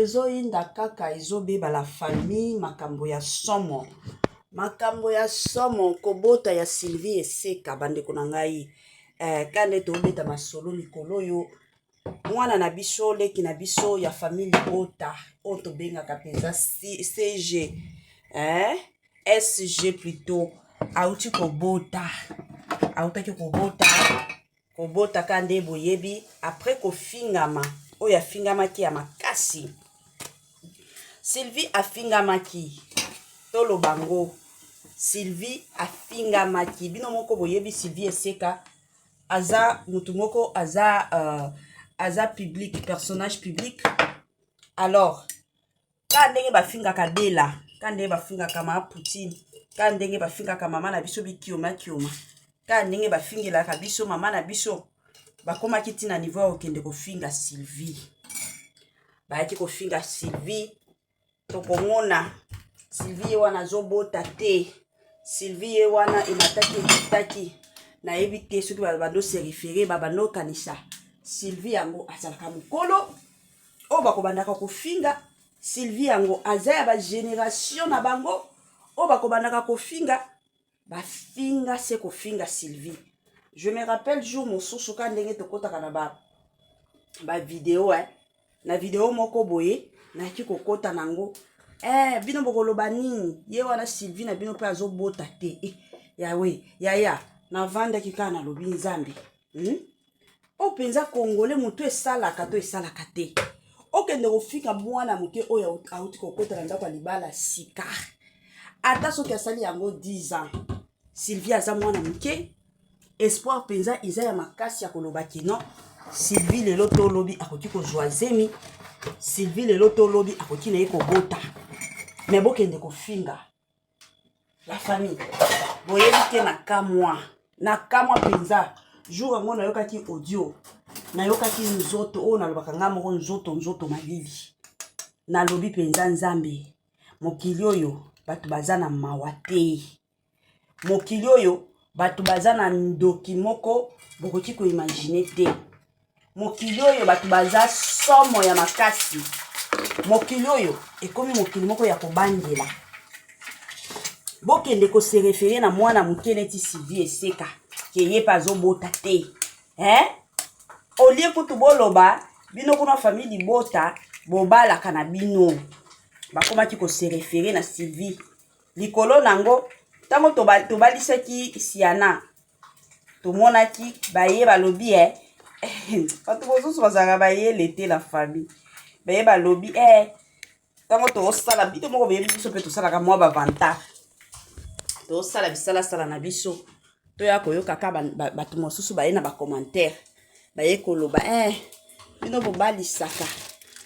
Ezoyinda kaka ezobeba la famille makambo ya somo makambo ya somo kobota ya Sylvie Eseka bandeko na ngai eh, ka nde tobeta masolo mikolo oyo mwana na biso leki na biso ya famille libota oyo tobengaka mpenza CG eh, SG plutôt auti kobota autaki kobota Kobota ka nde boyebi après kofingama oyo afingamaki ya makasi. Sylvie afingamaki toloba ngo Sylvie afingamaki bino moko boyebi Sylvie Eseka aza mutu moko aza uh, aza public personnage public alors Kaka ndenge bafingaka Bella, kaka ndenge bafingaka ma Poutine, kaka ndenge bafingaka mama na biso bikioma kioma, kaka ndenge bafingelaka biso mama na biso, bakomaki ti na niveau ya kokende kofinga Sylvie. Bayaki kofinga Sylvie, tokomona Sylvie ye wana azobota te. Sylvie ye wana emataki ekitaki, nayebi te soki babando se refere, babando kanisa Sylvie yango azalaka mokolo oyo bakobandaka kofinga Sylvie yango aza ya ba generation na bango oyo bakobandaka kofinga bafinga se kofinga Sylvie. Je me rappelle jour mosusu ka ndenge tokotaka na ba ba video eh na video moko boye nayaki kokota nango eh bino bokoloba nini ye wana Sylvie na bino mpe azobota te eh, yawe yaya navandaki kaka nalobi Nzambe hmm? Oyo penza congolais mutu esalaka to esalaka te. Okende kofika mwana moke oyo auti kokota na ndako ya libala sika. Ata soki asali yango 10 ans. Sylvie aza mwana moke. Espoir penza eza ya makasi ya koloba ke non. Sylvie lelo to lobi akoki kozwa zemi. Sylvie lelo to lobi akoki na ye kobota. Mais bokende kofinga. La famille, boyebi te na kamwa, na kamwa mpenza. Jour yango nayokaki audio, nayokaki nzoto oyo nalobaka ngai moko nzoto nzoto malili. Nalobi mpenza Nzambe, mokili oyo bato baza na mawa te. Mokili oyo bato baza na ndoki moko bokoki koimagine te. Mokili oyo bato baza somo ya makasi. Mokili oyo ekomi mokili moko ya kobangela. Bokende ko se referer na mwana moke neti Sylvie Eseka ke ye pe azobota te. Hein? Au lieu kutu boloba bino kuna famille libota bobalaka na bino. Bakomaki ko se referer na Sylvie. Likolo nango ntango tobalisaki Siana tomonaki baye balobi e bato mosusu bazalaka bayele te la famille baye balobi e ntango tosala bino moko boyebi biso mpe tosalaka mwa bavantard tosala bisalasala na biso toya koyoka ka bato mosusu baye na bacommentaire baye koloba eh bino bobalisaka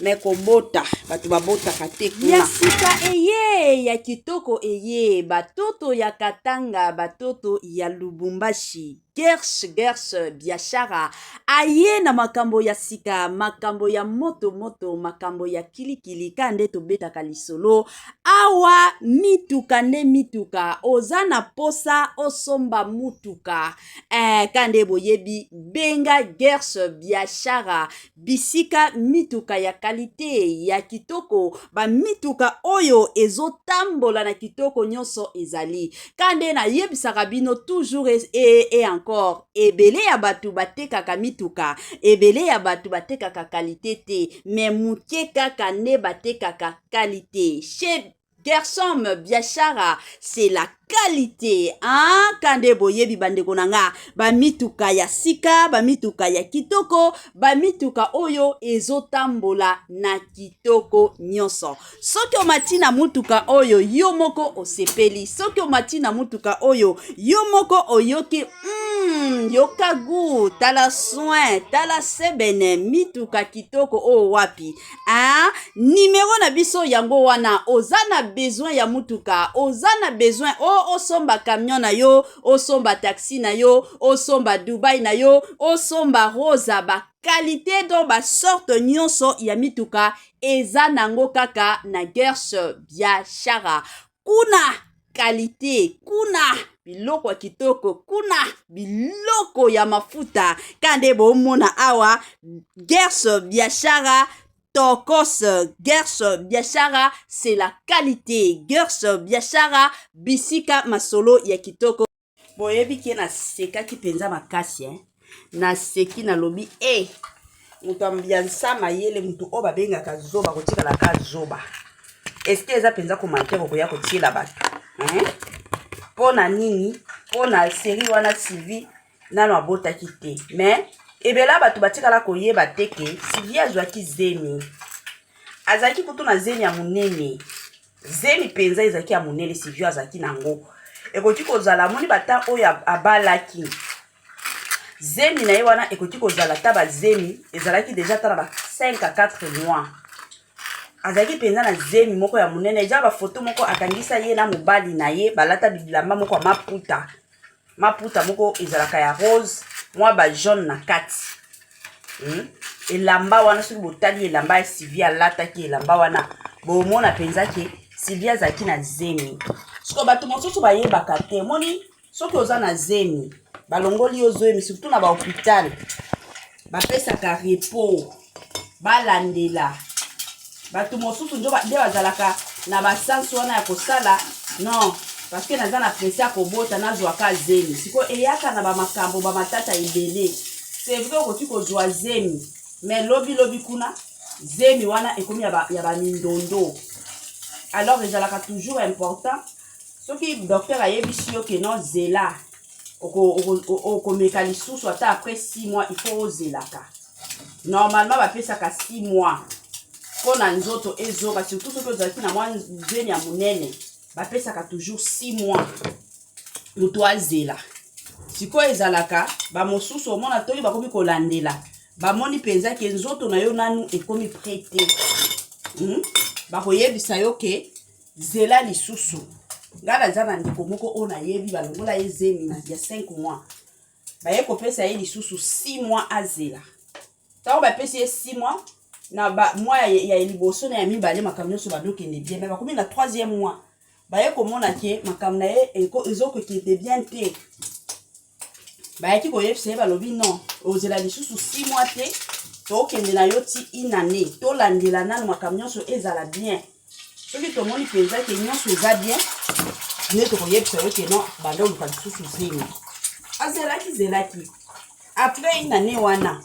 me kobota bato babotaka te kuna. Ya sika eye ya kitoko eye batoto ya Katanga batoto ya Lubumbashi Gersh Gersh biashara aye na makambo ya sika makambo ya moto moto makambo ya kilikili ka nde tobetaka lisolo awa mituka nde mituka oza na posa osomba mutuka Eh, ka nde boyebi benga Gers Biashara bisika mituka ya kalite ya kitoko ba mituka oyo ezotambola na kitoko nyonso ezali ka nde nayebisaka bino toujours et, et, et encore ebele ya bato batekaka mituka ebele ya bato batekaka kalite te me moke kaka nde batekaka kalite chez Gersom Biashara c'est la qualité hein? Kande boyebi bandeko na nga bamituka ya sika bamituka ya kitoko bamituka oyo ezotambola na kitoko nyonso soki omati na mutuka oyo yo moko osepeli soki omati na mutuka oyo yo moko oyoki yoka gu tala soin tala sebene mituka kitoko oyo wapi Ah, numero na biso yango wana oza na besoin ya mutuka oza na besoin o osomba camion na yo osomba taxi na yo osomba dubai na yo osomba rosa ba qualité donc ba sorte nyonso ya mituka eza nango kaka na Gersh Biashara kuna qualité kuna biloko ya kitoko kuna biloko ya mafuta ka nde bomona awa Gersh Biashara. Tokos Gers Biashara, c'est la qualité. Gers Biashara, bisika masolo ya kitoko. Boyebi ke nasekaki mpenza makasi eh? Naseki, nalobi e eh, moto ya nsa mayele, moto oyo babengaka zoba kotikala ka zoba. Eske eza mpenza commentaire okoya kotiela bato, eh? Mpo na nini? Mpo na série wana, Sylvie nano abotaki te, mais ebela bato batikala koyeba te ke Sylvie azwaki zemi. Azalaki kutu na zemi ya monene, zemi mpenza ezalaki ya monene. Sylvie azalaki nango, ekoki kozala amoni bata oyo abalaki, zemi na ye wana ekoki kozala ta bazemi ezalaki déjà ta na ba 5 à 4 mois. Azalaki mpenza na zemi moko ya monene. Eza bafoto moko akangisa ye na mobali na ye, balata bilamba moko ya maputa, maputa moko ezalaka ya rose, mwa bajaune na kati. Elamba wana, soki botali elamba ya Sylvie alataki, elamba wana bomona mpenza ke Sylvie azalaki na zemi. Siko bato mosusu bayebaka te. Omoni, soki oza na zemi, balongoli yo zemi, surtout na bahôpital bapesaka repos, balandela. Bato mosusu nde bazalaka na basansi wana ya kosala non, parce que naza na presse ya kobota, nazwaka zemi. Sikoyo eyaka na bamakambo, bamatata ebele. C'est vrai, okoki kozwa zemi, mais lobilobi kuna zemi wana ekomi ya bamindondo. Alors ezalaka toujours important, soki docteur ayebisi yo ke non, zela, okomeka lisusu ata après 6 mois, il faut ozelaka. Normalement bapesaka 6 mois mpo na nzoto ezonga, surtout soki ozalaki na mwa zemi ya monene, bapesaka toujours 6 mois moto azela. Sikoyo ezalaka bamosusu omona toki bakomi kolandela, bamoni mpenza ke nzoto na yo nanu ekomi prêt te. Bakoyebisa yo ke zela lisusu. Ngai naza na ndeko moko oyo nayebi, balongola ye zemi ya 5 mois, baye kopesa ye lisusu 6 mois azela. Ntango bapesi ye 6 mois, na ba mois ya liboso na ya mibale, makambo nyonso bandokende bien, mais bakomi na troisième mois, baye komona ke makambo na ye ezokokende bien te. Bayaki koyebisa ye, balobi non, ozela lisusu 6 mois te, tokende na yo ti une année, tolandela nanu makambo nyonso ezala bien. Soki tomoni mpenza ke nyonso eza bien, nde tokoyebisa yo ke non, banda oluka lisusu zemi. Azelaki, zelaki, après une année wana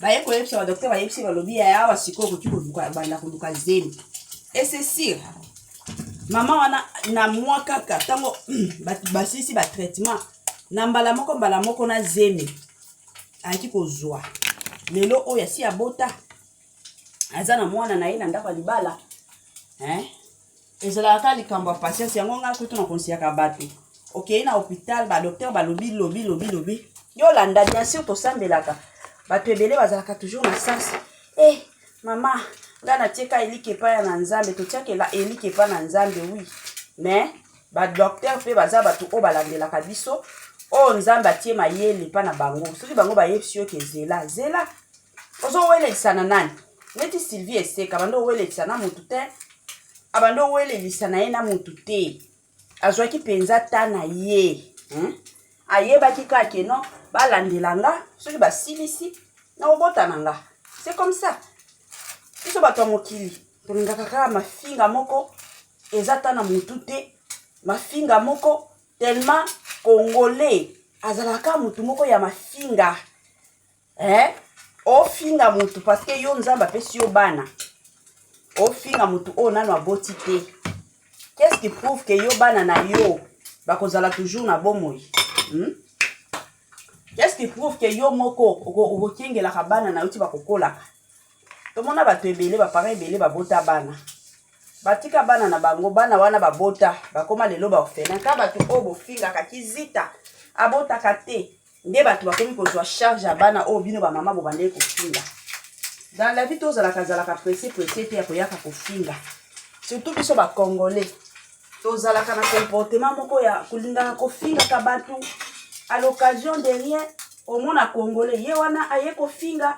baye koyebisa, badocteur bayebisi, balobi ya awa sikoyo okoki banda koluka zemi. Et c'est sûr, mama wana na mwa kaka ntango basilisi batraitement, na mbala moko, mbala moko na zemi ayaki kozwa. Lelo oyo asi abota, aza na mwana na ye na ndako ya libala, hein? Ezalaka kaka likambo ya patience. Yango ngai kutu na conseillaka bato, okei na hôpital, badocteur balobi, lobi, lobi, lobi, yolanda. Bien sûr tosambelaka. Bato ebele bazalaka toujours na sens eh, mama, ngai natieka eliki epai ya na Nzambe. Totiakela eliki epai na Nzambe, oui, mais badocteur mpe baza bato oyo balandelaka biso, oyo Nzambe atie mayele mpa na bango. Soki bango bayebisi yo ke zela, zela. Ozowelelisa na nani? Neti Sylvie Eseka, bando owelelisa na motu te, abandi owelelisa na ye na motu te. Azwaki mpenza ta na ye, hein? Ayebaki kaka ke non, balandela nga, soki basilisi na kobota na nga. C'est comme ça. Biso bato ya mokili tolingaka kaka mafinga moko eza ta na motu te, mafinga moko tellement. Congolais azalaka motu moko ya mafinga, eh? Ofinga motu parce que yo Nzambe apesi yo bana, ofinga motu oyo nano aboti te. Qu'est-ce qui prouve ke yo bana na yo bakozala toujours na bomoi? Qu'est-ce qui prouve ke yo moko okokengelaka bana na yo ti bakokolaka? Tomona bato ebele, baparent ebele babota bana, batika bana na bango, bana wana babota, bakóma lelo baorphelin. Ka bato oyo bofingaka kizita abotaka te, nde bato bakomi kozwa charge ya bana oyo bino bamama bobandeki kofinga. Dans la vie tozalaka zalaka pressé, pressé te ya koyaka kofinga. Surtout biso bacongolais, tozalaka na comportement moko ya kolingaka kofingaka bato à l'occasion de rien. Omona Congolais ye wana aye kofinga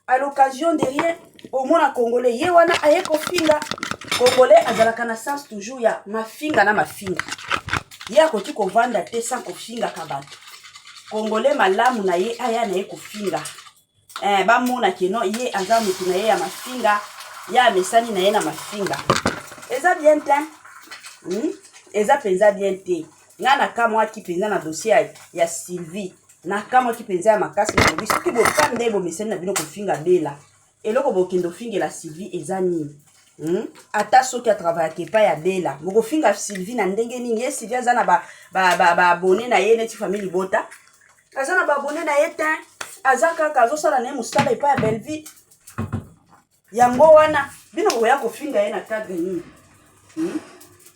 à l'occasion de rien. Omona Congolais ye wana aye kofinga. Congolais azalaka na sens toujours ya mafinga na mafinga. Ye akoki kovanda te sans kofingaka bato. Congolais malamu na ye aya na ye kofinga, bamona ke non, ye aza motu na ye ya mafinga. Ye amesani na ye na mafinga. Eza bien te. Eza mpenza bien te. Ngai nakamwaki mpenza na dossier ya Sylvie. Nakamwaki mpenza ya makasi, nalobi soki boka nde bomesani na bino kofinga Bela, eloko bokende ofingela Sylvie eza nini? Ata soki atravayaka epai ya Bela, bokofinga Sylvie na ndenge nini? Ye Sylvie aza na baabonnés na ye neti famille libota, aza na baabonnés na ye te, aza kaka azosala na ye mosala epai ya Bellevie. Yango wana bino bokoya kofinga ye na cadre nini?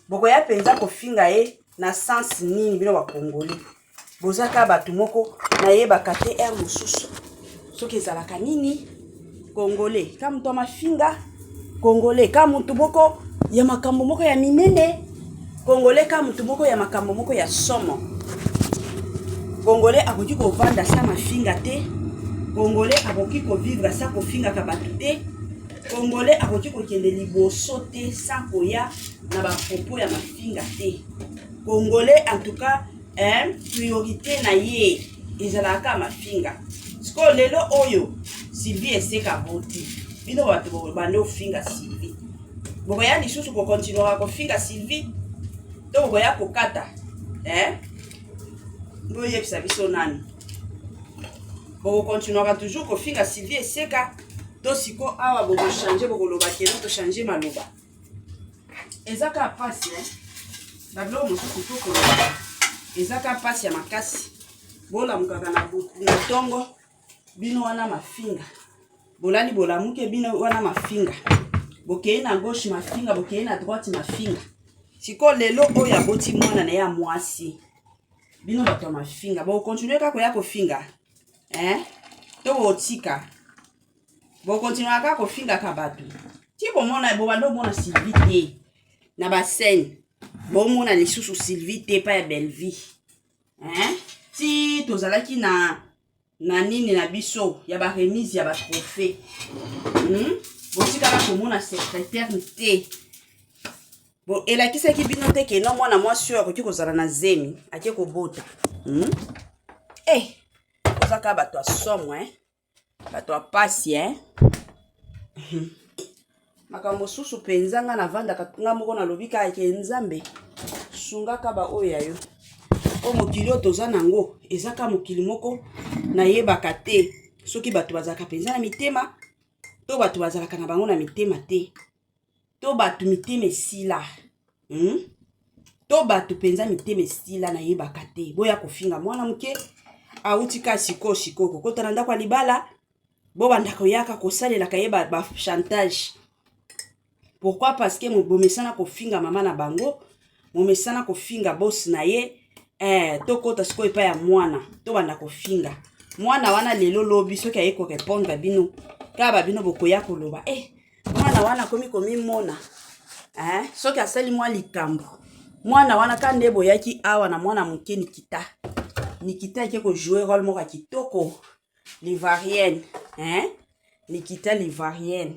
Bokoya mpenza kofinga ye na sens nini? Bino bakongoli boza kaka bato moko nayebaka te aire mosusu soki ezalaka nini. Congolais ka moto ya mafinga, congolais ka motu moko ya makambo moko ya minene, congolais ka motu moko ya makambo moko ya somo. Congolais akoki kovanda sa mafinga te, congolais akoki kovivre sa kofingaka bato te, congolais akoki kokende liboso te sans koya na bapropos ya mafinga te. Congolais en tout cas, hein, priorité na ye ezalaka mafinga. Sikoyo lelo oyo Sylvie eseka boti, bino bato bande ofinga Sylvie, bokoya lisusu kokontinuaka kofinga Sylvie to bokoya kokata, eh? Boyebisa biso nani bokokontinuaka toujours kofinga Sylvie eseka to siko awa bokochange, bokoloba keno tochange maloba. Eza kaka mpasi, eh? Babiloko mosusu to koloba eza kaka mpasi ya makasi. Bolamukaka na ntongo, bino wana mafinga, bolali bolamuke, bino wana mafinga, bokei na gauche mafinga, bokei na droite mafinga. Sikoyo lelo oyo aboti mwana na ye ya mwasi, bino bato ya mafinga bokontinue kaka koya kofinga, eh? To botika, bokontinuaka kaka kofingaka bato ti bomona bobanda omona Sylvie te na bascène, bomona lisusu Sylvie te epai ya Bellevie, hein? Ti tozalaki na nini na biso ya baremise ya batrophée, Botikala komona secrétaire te. Bo elakisaki bino te ke no mwana mwasi oyo akoki kozala na zemi, ake kobota, Eh, oza kaka bato ya somo, eh? Bato ya pasi, eh? Makambo mosusu mpenza nga navandaka nga moko, nalobi kaka ke Nzambe sungaka baoyo ya yo. O mokili oyo toza nango eza kaka mokili moko nayebaka te soki bato bazalaka mpenza na mitema to bato bazalaka na bango na mitema te, to bato mitema esila, To bato mpenza mitema esila, nayebaka te. Boya kofinga mwana moke awuti ka sikoyo sikoyo kokota na ndako ya libala, bobanda koyaka kosalelaka ye bachantage. Pourquoi? Parce que bomesana kofinga mama na bango, momesana kofinga bosi na ye, eh, tokota sikoyo epai ya mwana, tobanda kofinga mwana wana. Lelo lobi soki aye korépondre bino kaka babino, bokoya koloba, eh, mwana wana akomi komimona, eh, soki asali mwa likambo mwana wana ka nde boyaki awa na mwana moke Nikita. Nikita ake kojouer rôle moko ya kitoko, l'ivoirienne, hein? Nikita l'ivoirienne,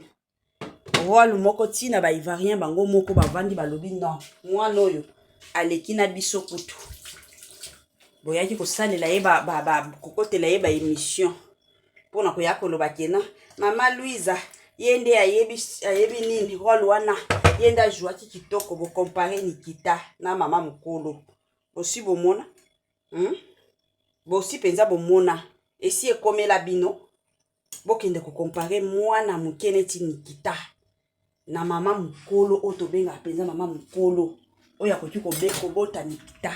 rôle moko ntina baivoirien bango moko bavandi balobi non, mwana oyo aleki na biso kutu. Boyaki kosalela ye, kokotela ye baémission mpona koya koloba kena mama Louisa ye nde ayebi, ayebi nini rôle wana, ye nde azwaki kitoko. Bokompare Nikita na mama mokolo, bosi bomona, Bosi mpenza bomona, esi ekomela bino bokende kokompare mwana moke neti Nikita na mama mokolo oyo tobengaka mpenza mama mokolo oyo akoki kobota Nikita?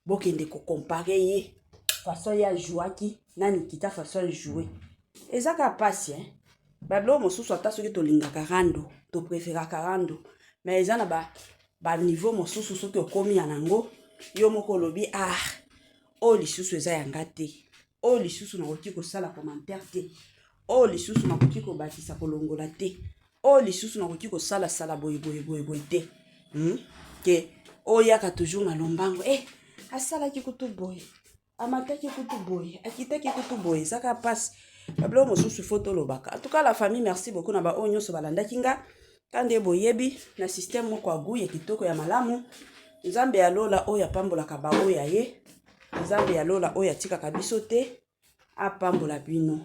Bokende kokompare ye, façon ye ajouaki na Nikita façon ajoue, eza kaka mpasi, eh? Babiloko mosusu, ata soki tolingaka rando, topréféraka rando, mais eza na baniveau ba mosusu soki okomi ya nango, yo moko olobi: ah, oyo lisusu eza yanga te, oyo lisusu nakoki kosala commentaire te, oyo lisusu nakoki kobakisa kolongola te, oyo lisusu nakoki kosalasala boye boye boye boye te, Ke oyaka toujours na lombango, eh, asalaki kutu boye, amataki kutu boye, akitaki kutu boye, ezaka mpasi. Babiloko mosusu fo tolobaka. En tout cas la famille, merci beaucoup na baoyo nyonso balandaki nga. Ka nde boyebi na système moko ya goût ya kitoko ya malamu. Nzambe ya lola oyo apambolaka baoyo ya ye, Nzambe ya lola oyo atikaka biso te, apambola bino.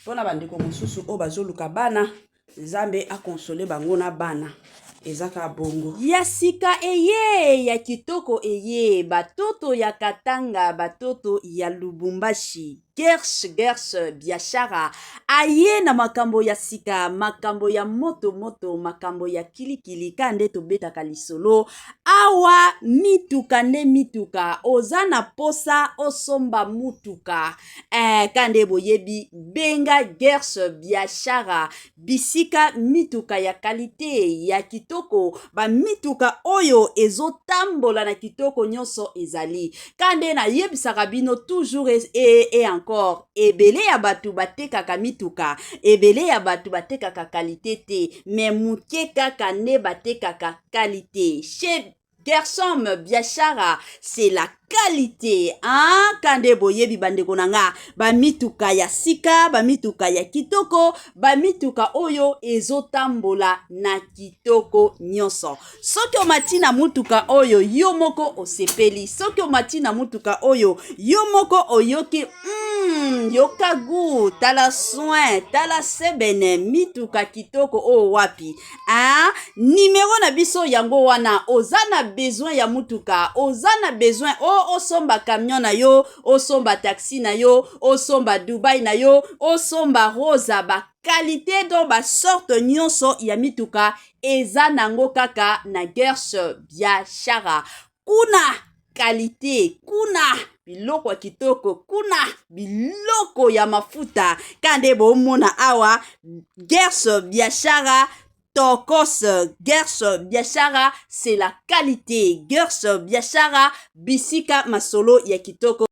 Mpona bandeko mosusu oyo bazoluka bana. Nzambe akonsole bango na bana. Eza kaka bongo. Ya sika eye ya kitoko eye batoto ya Katanga batoto ya Lubumbashi Gersh Gersh biashara aye na makambo ya sika makambo ya moto moto makambo ya kilikili ka nde tobetaka lisolo awa mituka nde mituka oza na posa osomba mutuka eh, ka nde boyebi benga Gersh biashara bisika mituka ya kalite ya kitoko bamituka oyo ezotambola na kitoko nyonso ezali ka nde nayebisaka bino toujours et encore ebele ya bato batekaka mituka ebele ya bato batekaka kalite te me moke kaka nde batekaka kalite chez Gersom Biashara c'est la qualité hein? Kande boyebi bandeko na nga bamituka ya sika bamituka ya kitoko bamituka oyo ezotambola na kitoko nyonso soki omati na mutuka oyo yo moko osepeli soki omati na mutuka oyo yo moko oyoki yoka gu tala soin tala sebene mituka kitoko oyo wapi ah, nimero na biso yango wana oza na besoin ya mutuka oza na besoin o osomba camion na yo osomba taxi na yo osomba dubai na yo osomba rosa ba qualité donc basorte nyonso ya mituka eza nango kaka na Gersh Biashara kuna kalite kuna biloko ya kitoko kuna biloko ya mafuta ka nde bomona awa Gersh Biashara tokos. Gersh Biashara c'est la qualité. Gersh Biashara bisika masolo ya kitoko.